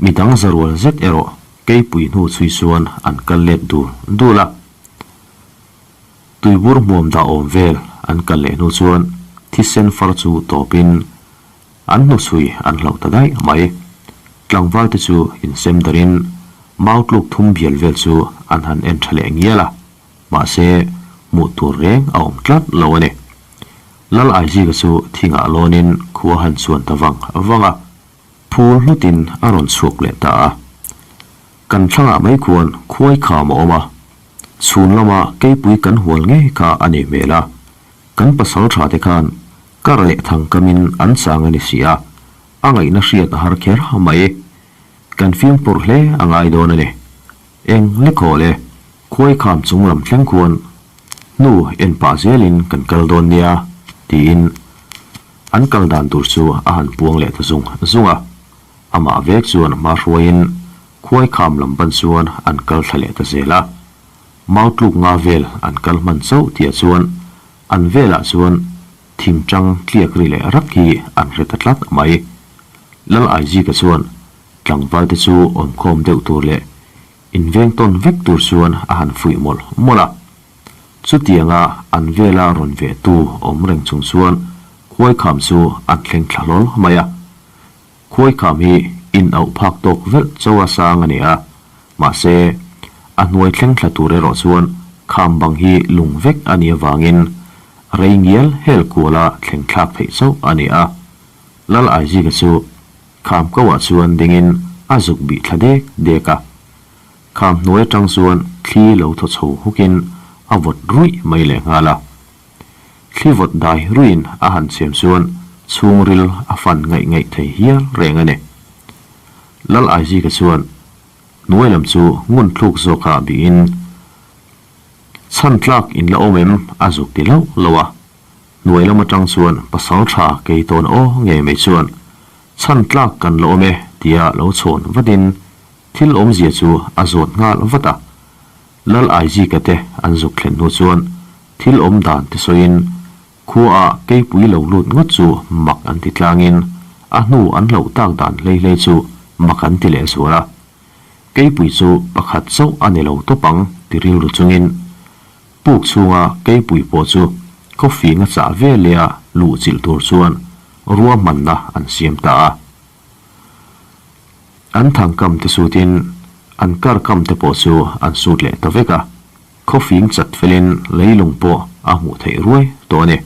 midang za rual zet erawh keipui hnu chhui chuan an kal let dul dul a. Tuibur hmuam dah awm vel an kal leh hnu chuan thisen far chu tawpin An hnuchhui an hlauh ta daih mai. Tlangval te chu insem darin mau tluk thum bial vel chu an han en tha leh ngial a, mahse hmuh tur reng a awm tlat lo a ni. Lal Aizika chu thingah lawnin khua han chuan ta vang vang a, phul hlutin a rawn chhuak leh ta a. Kan thlangah mai khuan khuai kham a awm a, chhun lama keipui kan hual ngei kha a ni hmel a, kan pasal tha te khan Kar leh thang kamin an chang a ni si a, a ngaihna hriat a har kher mai. Kan fimkhur hle a ngai dawn a ni. Eng lekhaw le, khuai kham chung lam thleng khuan hnu en pah zelin kan kal dawn nia, tiin an kal dan tur chu a han puang leh ta zung zung a. Amah vek chuan hma hruaiin khuai kham lam pan chuan an kal thla leh ta zel a. Mau tluk nga vel an kal hman chauh tihah chuan An velah chuan thingtang tliak ri leh rak hi an hre ta tlat mai. Lal Aizika chuan tlangvalte chu awmkhawm deuh tur leh inveng tawn vek tur chuan a han fuih mawlh mawlh a. Chutianga an vela rawn vehtu awm reng chung chuan khuaikham chu an thleng thla hlawl mai a. Khuaikham hi in auh phak tawk velh chaw a sang a ni a, mahse, a hnuai thleng thla tur erawh chuan kham bang hi lung vek a nih avangin rei ngial hel kuala thleng thlak theih chauh a ni a. Lal Aizika chu kham koah chuan dingin a zuk bih thla dek dek a. Kham hnuai atang chuan thli lo thaw chho hukin a vawt ruih mai lehnghal a. Thli vawt dai ruiin a han chhem chuan chhungril a fan ngaih ngaih thei hial reng a ni. Lal Aizika chuan hnuai lam chu ngun thluk zawkah bihin, Chhan tlak in la awm em? a zuk ti hlauh lo a. Hnuai lam atang chuan pasal tha kei tawn aw ngei mai chuan, Chhan tlak kan la awm e tia lo chhawn vatin thil awmzia chu a zawt nghal vat a. Lal Aizika te an zuk thlen hnu chuan thil awm dan te sawiin khuaah keipui lo lut ngawt chu mak an ti tlangin a hnu an hlauh tak dan hlei hlei chu mak an ti leh zual a. Keipui chu pakhat chauh a ni lo tawp ang ti rilru chungin puk chhunga keipui pawh chu khawfing a chah ve leh a luh chilh tur chuan ruahmanna an siam ta a. An thangkam te sutin an kar kam te pawh chu an sut leh ta vek a, khawfing chat felin leilung pawh a hmuh theih ruai tawh a ni.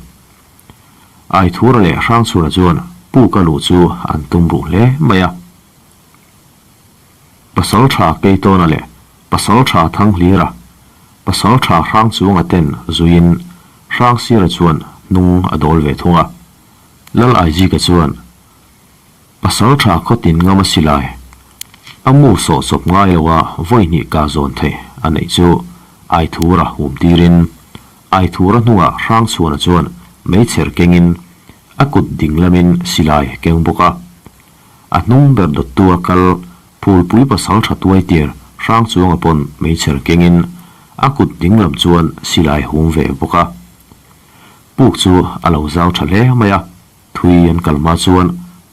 Aithura leh Hrangchhura chuan puka luh chu an tum ruh hle mai a. Pasaltha Keitawna leh Pasaltha Thanghlira, Pasaltha Hrangchunga ten zuiin Hrangsira chuan hnung a dawl ve thung a. Lal Aizika chuan Pasal tha khaw tin ngam a si lai. A mu sawh chawp ngai lo a vawi hnih ka zawn theih a neih chu Aithura hum tirin Aithura hnungah Hrangchhuana chuan meichher kengin a kut ding lamin silai keng bawk a. A hnung ber dawttu a kal Phulpui pasal tha tuai tir Hrangchuanga pawn meichher kengin a kut ding lam chuan silai hum ve bawk a. Puk chu a lo zau tha hle mai a. Thui an kal hma chuan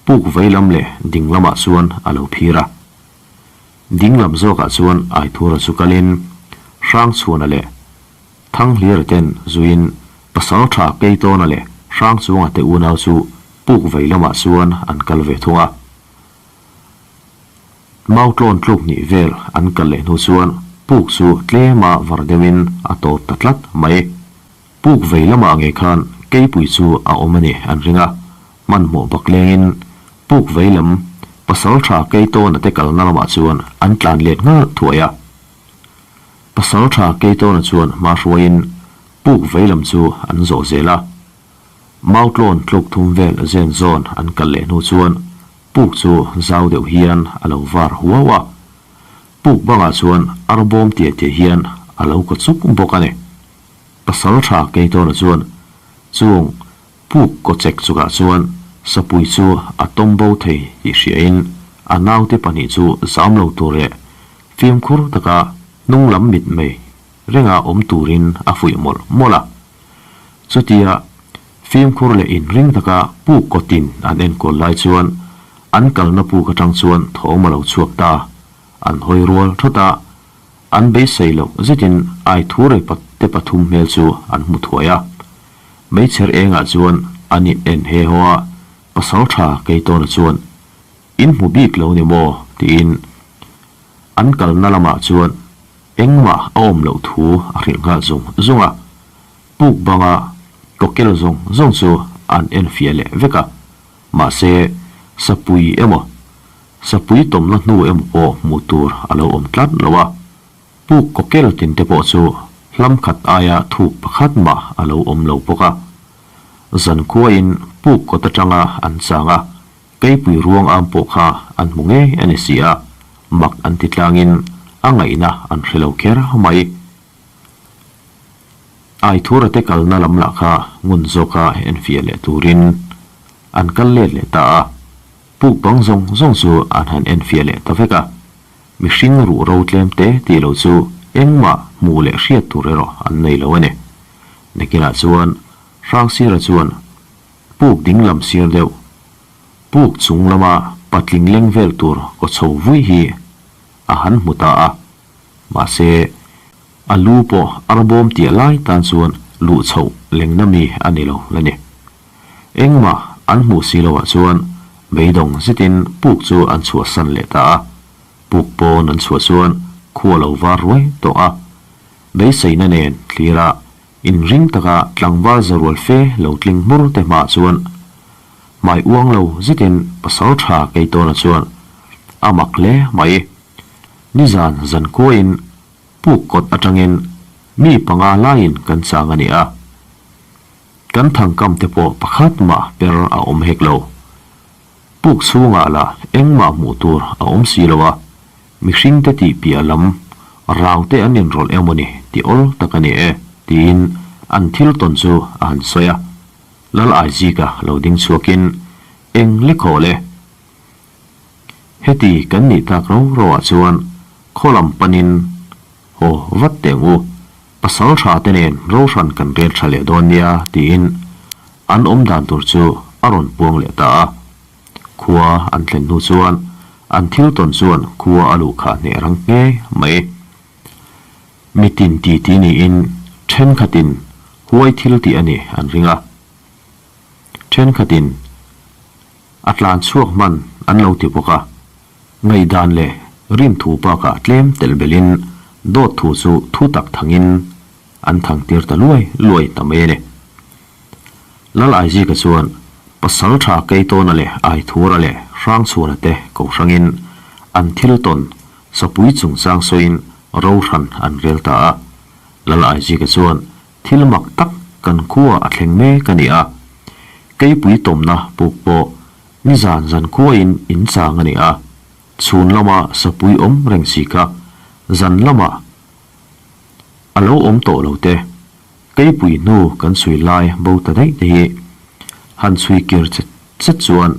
puk vei lam leh ding lamah chuan a lo phir a. Ding lam zawkah chuan Aithura chu kalin Hrangchhuana leh Thanghlira ten zuiin Pasaltha Keitawna leh Hrangchunga te unau chu puk vei lamah chuan an kal ve thung a. Mautlawn tluk hnih vel an kal leh hnu chuan puk chu tlema var deuhin a tawp ta tlat mai. Puk vei lamah ngei khan keipui chu a awm a ni an ring a, hmanhmawh bak lengin puk vei lam Pasaltha Keitawna te kalna lamah chuan an tlan let nghal thuai a. Pasaltha Keitawna chuan hma hruaiin puk vei lam chu an zawh zel a. Mautlawn tluk thum vel zen zawn an kal leh hnu chuan puk chu zau deuh hian a lo var huau a. Puk bangah chuan arbawm tia tia hian a lo kaw chuk bawk a ni. Pasaltha Keitawna chuan chung puk kaw chek chukah chuan sapui chu a tawm bo thei tih hriain a naute pahnih chu zam lo tur leh fimkhur taka hnung lam mit mei renga awm turin a fuih mawlh mawlh a. Chutia fimkhur leh inring taka puk kawtin an enkawl lai chuan an kalna puk atang chuan thawm a lo chhuak ta. An hawi rual thawt a, an beisei loh zetin Aithurei te pathum hmel chu an hmu thuai a. Meichher engah chuan an in en he haw a, Pasaltha Keitawna chuan, In hmu bik lo ni maw? tiin an kalna lamah chuan Engmah a awm loh thu a hrilh nghal zung zung a, puk banga kawkel zawng zawng chu an en fiah leh vek a, mahse sapui emaw sapui tawmna hnu emaw pawh hmuh tur a lo awm tlat lo a, puk kawkel tin te pawh chu hlam khat aia thuk pakhat mah a lo awm lo bawk a, zankhuain puk kawt atanga an chang a, Keipui ruang am pawh kha an hmu ngei a ni si a, mak an ti tlangin a ngaihna an hre lo kher mai. Aithura te kalna lam lah kha ngun zawka enfiah leh turin an kal let leh ta a, puk bang zawng zawng chu an han enfiah leh ta vek a, mihring ruh ro tlem te tih lo chu engmah hmuh leh hriat tur erawh an nei lo a ni. Nakinah chuan Hrangsira chuan Puk ding lam sir deuh, puk chung lama patling leng vel tur kaw chho vui hi a han hmu ta a, mahse a lu pawh arbawm tiah lai tan chuan luh chhoh lengna mi a ni lo la ni. Engmah an hmuh si loah chuan beidawng zetin puk chu an chhuahsan leh ta a, puk pawn an chhuah chuan khua lo var ruai tawh a, beiseina nen thlira Inring taka tlangval zarual fe lo tling hmur te hmaah chuan hmai uang lo zetin pasal tha Keitawna chuan a mak hle mai. Nizan zankuain puk kawt atangin mi panga laiin kan chang a ni a, kan thangkam te pawh pakhat mah per a awm hek lo. Puk chhungah lah engmah hmuh tur a awm si lo a, mihring te tih piah lam rau te an inrawlh emaw ni ti awl tak a ni e, tiin an thil tawn chu a han sawi a. Lal Aizika lo ding chhuakin, Eng le khaw le? Heti kan nih tak ro ro ah chuan khaw lam panin haw vat teh ang u, pasal tha te nen ro hran kan rel tha leh dawn nia, tiin an awm dan tur chu a rawn puang leh ta a. Khua an thlen hnu chuan an thil tawn chuan khua a luh khah hneh rang nghe mai. Mitin ti ti niin thenkhatin huai thil tih a ni an ring a. Thenkhatin a tlan chhuak hman an lo ti bawk a. Ngaihdan leh rin thu bakah tlem telh belhin dawt thu chu thu tak thangin an thang tir ta luai luai ta mai a ni. Lal Aizika chuan pasal tha Keitawna leh Aithura leh Hrangchhuana te ko hrangin an thil tawn sapui chungchang sawiin ro hran an rel ta a. Lal Aizika chuan thil mak tak kan khua a thleng mek a ni a, keipui tawmna puk pawh nizan zan khuain in chang a ni a, chhun lama sapui awm reng si kha zan lamah a lo awm tawh lo te. Keipui hnu kan chhui lai bo ta daih te hi han chhui kir chet chet chuan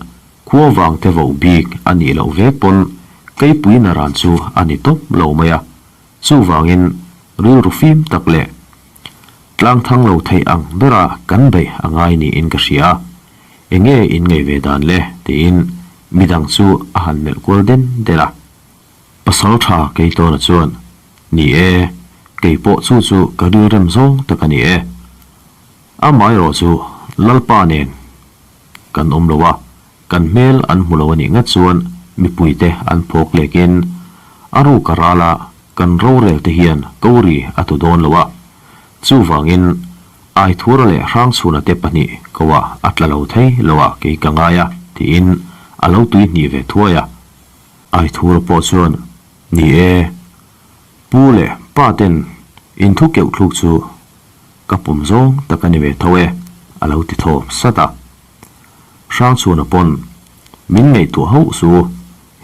khua vang te voh bik a nih loh vek pawn keipui naran chu a ni tawp lo mai a, chuvangin rilru fim tak leh tlang thang lo theih ang bera kan beih a ngai niin ka hria a, enge in ngaih ve dan le tiin midang chu a han melh kual den den a. Pasal tha Keitawna chuan, Ni e, kei pawh chu chu ka rilrem zawng tak a ni e. Amaherawh chu Lalpa nen kan awm lo a, kan hmel an hmu lo a nih ngat chuan Mipuite an phawk lekin a ruk a ral a, kan rorel te hian ko ri a tu dawn lo a. Chuvangin Aithura leh Hrangchhuna te pahnih koah a tla lo thei lo a kei ka ngai a, tiin a lo tuihnih ve thuai a. Aithura pawh chuan, Ni e, pu leh pa ten inthu keuh thluk chu ka pawm zawng tak a ni ve tho e, a lo ti thawm sat a. Hrangchhuna pawn min ngaihtuah hauh su,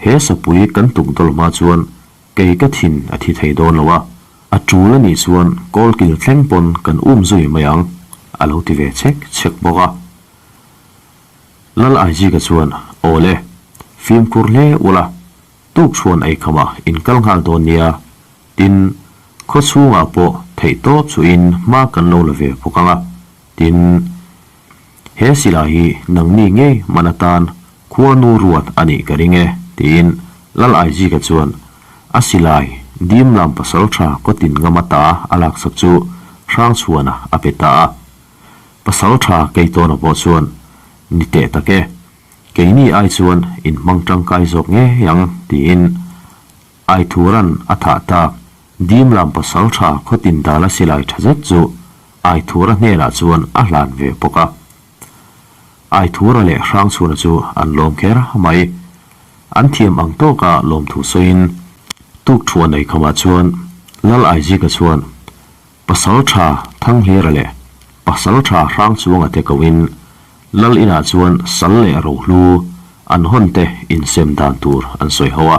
he sapui kan tuk dawl hma chuan kei ka thin a thi thei dawn lo a, a tul a nih chuan kawlkil thleng pawn kan um zui mai ang, a lo ti ve chhek chhek bawk a. Lal Aizika chuan, Awle, fimkhur hle ula, tukchhuan eikhama in kal nghal dawn nia, Tin, khaw chhungah pawh theihtawp chuhin hma kan lo la ve bawk ang a, tin, he silai hi nangni ngei man atan khuanu ruat a nih ka ring e, tiin Lal Aizika chuan a silai dim lam pasaltha kawtin ngam ata a laksak chu Hrangchhuana a pe ta a. Pasaltha Keitawna pawh chuan, Ni teh tak e, keini ai chuan in hmang tangkai zawk ngei ang, tiin Aithuran a thah tak Dimlam pasaltha khawtin dala silai tha zet chu Aithura hnenah chuan a hlan ve bawk a. Aithura leh Hrangchhuna chu an lawm kher mai. An thiam ang tawka lawmthu sawiin tukthuah nei khamah chuan Lal Aizika chuan Pasaltha Thanghlira leh Pasaltha Hrangchuanga te kohin Lal inah chuan sal leh rohlu an hawn te insem dan tur an sawi ho a.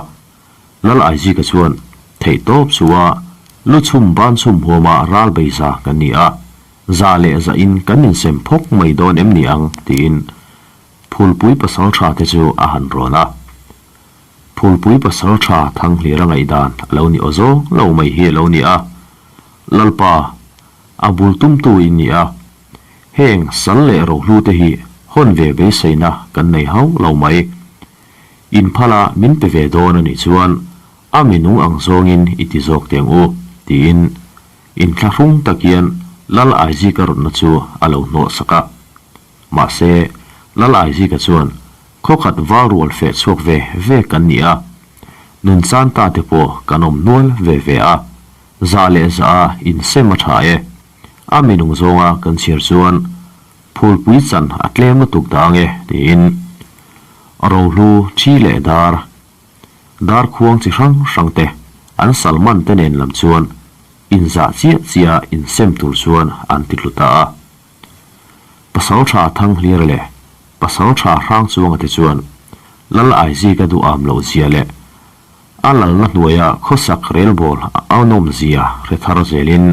Lal Aizika chuan, Theihtawp chu a, lu chhum ban chhum huama ral bei za kan ni a, za leh za in kan insem phawk mai dawn em ni ang? tiin Phulpui pasaltha te chu a han rawn a. Phulpui pasaltha Thanghlira ngaihdan a lo ni aw zawng lo mai hi a lo ni a, Lalpa, a bul tumtu in ni a, heng sal leh rohlu te hi hawn ve beiseina kan nei hauh lo mai. Inphala min pe ve dawn a nih chuan a minung ang zawngin i ti zawk teh ang u, tiin inthlahrung tak hian Lal Aizika rawtna chu a lo hnawh sak a. Mahse, Lal Aizika chuan khawkhat val rual feh chhuak ve ve kan ni a, nunchan ta te pawh kan awm hnual ve ve a, zah leh zah a insem a tha e. A minung zawnga kan chhiar chuan phulpui chan a tlem lutuk dah ang e, tiin Rohlu, thi leh dar, dar khuang chi hrang hrang te an salman te nen lam chuan inzah chiah chiah a insem tur chuan an ti tlu ta a. Pasaltha Thanghlira leh Pasaltha Hrangchuanga te chuan Lal Aizika duham loh zia leh a lalna hnuaia khawsak relbawl a nawm zia hre thar zelin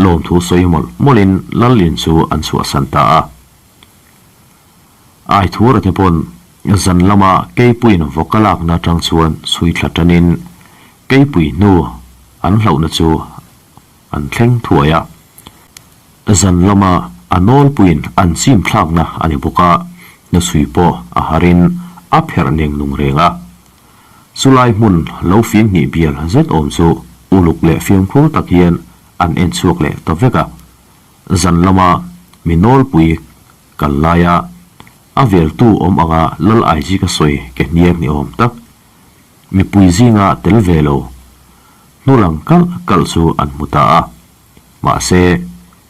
lawmthu sawi mawlh mawlhin Lal in chu an chhuahsan ta a. Aithura te pawn zan lama Keipuiin vawk a lakna atang chuan chhui thla tanin Keipui hnu an hlauhna chu an thleng thuai a. Zan lama a nawlpuiin an chim thlakna a ni bawk a, hnuchhui pawh a harin a pherh neng nung reng a. Chulai hmun lo fing hnih bial zet awm chu uluk leh fimkhur tak hian an en chhuak leh ta vek a. Zan lama mi nawlpui Kal laia a veltu awm anga Lal Aizika sawi ke hniak ni awm tak, mipui zinga tel ve lo, hnulang kalh kalh chu an hmu ta a. Mahse,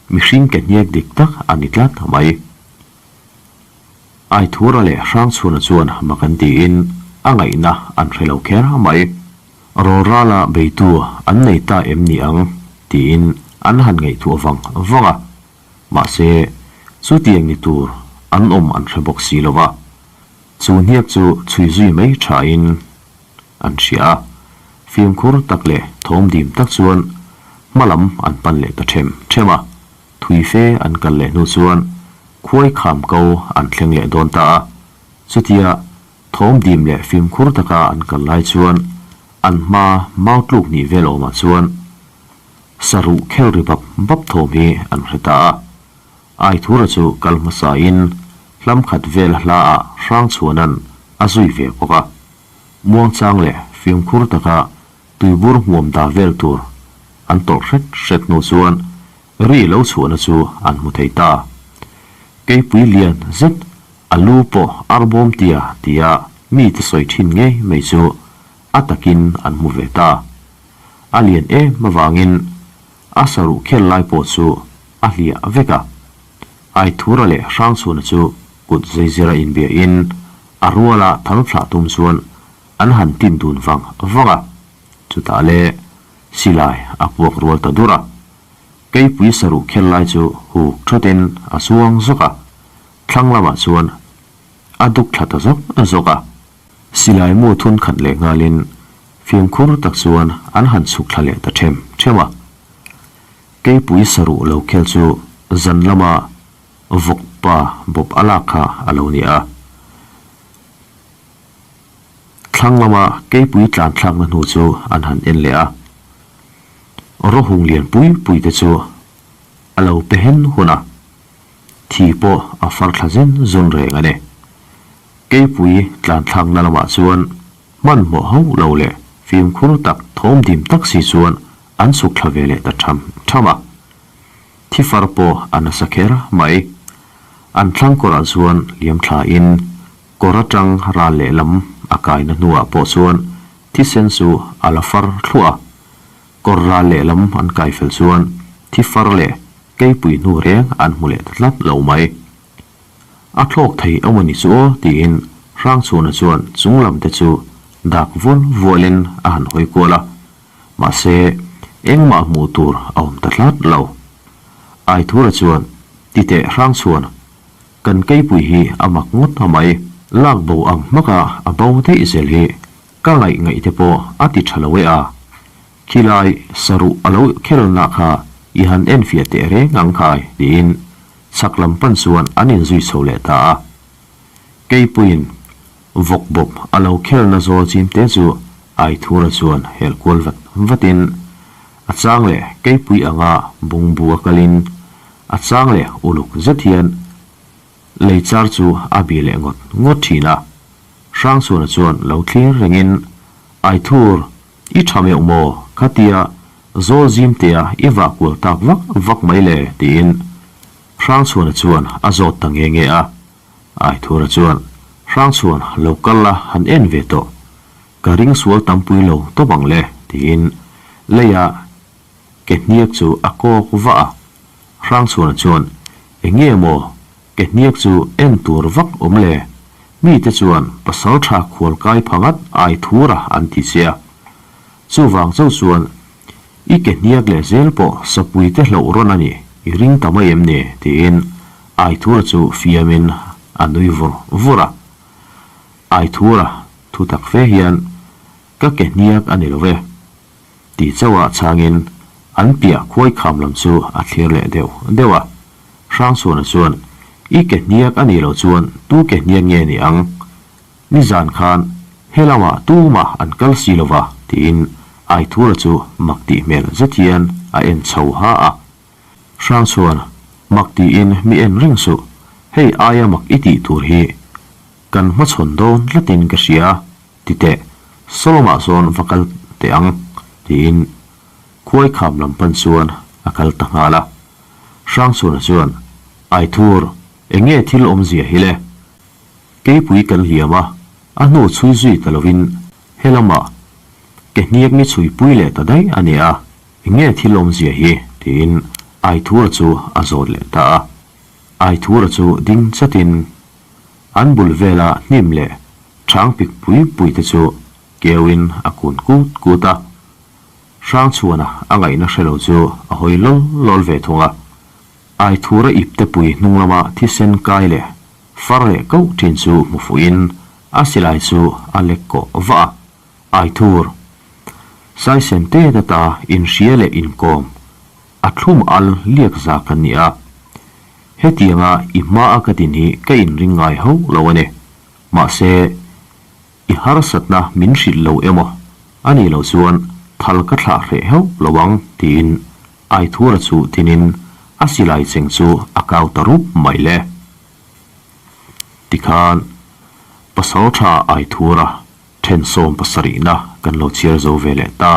mihring ke hniak dik tak a ni tlat mai. Aithura leh Hrangchhuna chuan mak an tiin a ngaihna an hre lo kher mai. Rawlrala beitu an nei ta em ni ang tiin an han ngaihtuah vang vang a. Mahse, chutiang ni tur an awm an hre bawk si lo va, chu hniak chu chhui zui mai thain an hria a, fimkhur tak leh thawm dim tak chuan hma lam an pan leh ta them them a, thui fe an kal leh hnu chuan khuai kham ko an thleng leh dawn ta a, chutia thawm dim leh fimkhur taka an kal lai chuan an hma mau tluk hnih vel awmah chuan Saruh khel ri bap bap thawm hi an hre ta a, Aithura chu kal hmasain hlam khat vel hla ah Hrangchhuana'n a zui ve bawk a, muangchang leh fimkhur taka tuibur hmuam da vel tur an tawrh hret hret hnu chuan ri lo chhuahna chu an hmu thei ta. Keipui lian zet a lu pawh arbawm tia tia. mite sawi thin ngei mai chu a takin an hmu ve ta. A lian em avangin a saruh khel lai pawh chu a hliah vek a. Aithura leh Hrangchhuna chu kut zeizira inbiain a ruala thal thlah tum chuan an han tin dun vang vang a. Chutah le silai a puak rual ta dur a. Keipui saruh khel lai chu huk thawtin a zuang zawk a, thlang lamah chuan a duk thla ta zawk zawk a. Silai mu thun khat leh nghalin fimkhur tak chuan an han chhuk thla leh ta them them a. Keipui saruh lo khel chu zan lama vawk pa bawp a lak kha a lo ni a. Thlang lama keipui tlan thlakna hnu chu an han en leh a. Rawhung lian pui pui te chu a lo pe hen hun a, thi pawh a far thla zen zun reng a ni. Keipui tlan thlakna lamah chuan hmanhmawh hauh lo leh fimkhur tak thawm dim tak si chuan an chhuk thla ve leh ta tham tham a. Thi far pawh a nasa kher mai. An thlang kawrah chuan liam thlain kawr atang ral lehlam a kaina hnuah pawh chuan thisen chu a la far thluah a. Kawr ral lehlam an kai fel chuan thi far leh keipui hnu reng an hmu leh ta tlat lo mai. A thlawk thei emaw ni chu aw tiin Hrangchhuna chuan chung lam te chu dak vual vualin a han hawi kual a, mahse engmah hmuh tur a awm ta tlat lo. Aithura chuan titeh Hrangchhuan kan keipui hi a mak ngawt a mai, lak bo ang hmaka a bo daih zel hi ka ngaih ngaih te pawh a ti tha lo e a, khilai saruh a lo khelna kha i han enfiah teh reng ang khai tiin Chhak lam pan chuan an inzui chho leh ta a. Keipuiin vawk bawp a lo khelna zawl chim te chu Aithura chuan hel kual vat vatin a chang leh keipui anga bungbu a kalin a chang leh uluk zet hian lei char chu a bi leh ngawt ngawt thin a. Hrangchhuana chuan lo thlir rengin Aithur I tha meuh maw? Khatia zawl zimtea i vah kual tak vak vak mai le? tiin Hrangchhuana chuan a zawt ta nge nge a. Aithura chuan, Hrangchhuan, lo kal la, han en ve tawh. Ka ring sual tampui lo tawp ang le, tiin leia ke hniak chu a kawk vah a. Hrangchhuana chuan, Enge maw? Ke hniak chu en tur vak awm le? Mite chuan pasal tha khual kai pha ngat ai thura an ti che a. Chuvang chauh chuan i ke hniak leh zel pawh sapui te hloh rawn a ni, i ring ta mai em ni? tiin Aithura chu fiamin a nui vur vur a. Aithura thu tak fe hian ka ke hniak a ni lo ve. Ti chauhah chhangin an piah khuai kham lam chu a thlir leh deuh deuh a. Hrangchhuana chuan, I ke hniak a nih loh chuan tu ke hniak nge ni ang? Nizan khan he lamah tumah an kal si lo va, tiin Aithura chu mak tih hmel zet hian a en chho ha a. Hrangchhuan, mak tiin mi en reng suh, hei aia mak i tih tur hi kan hmachhawn dawn tlatin ka hria. Ti teh, Solomah sawn va kal teh ang, tiin khuai kham lam pan chuan a kal ta nghal a. Hrangchhuna chuan, Aithur, eng nge thil awmzia hi le? Keipui kan hliam a, a hnu chhui zui ta lovin he lamah ke hniak mi chhui pui leh ta daih a nia, eng nge thil awmzia hi? tiin Aithura chu a zawt leh ta a. Aithura chu ding chatin an bul vela hnim leh Chhang pik pui pui te chu keuin a kun kut kut a, Hrangchhuana a ngaihna hre lo chu a hawi lawl lawl ve thung a. Aithura ipte pui hnung lama thisen kai leh far leh koh thin chu hmu fuhin a silai chu a lek kawh vah a. Aithur, Saisen te ta inhria leh inkawm a thlum al liak za kan ni a, hetianga i hma a ka din hi ka inring ngai hauh lo a ni. Mahse, i harsatna min hrilh lo emaw a nih loh chuan thal ka thlah hreh heuh lo ang, tiin Aithura chu tinin a silai cheng chu a kau ta rup mai le. Tikhan, Pasaltha Aithura then 70na kan lo chhiar zo ve leh ta.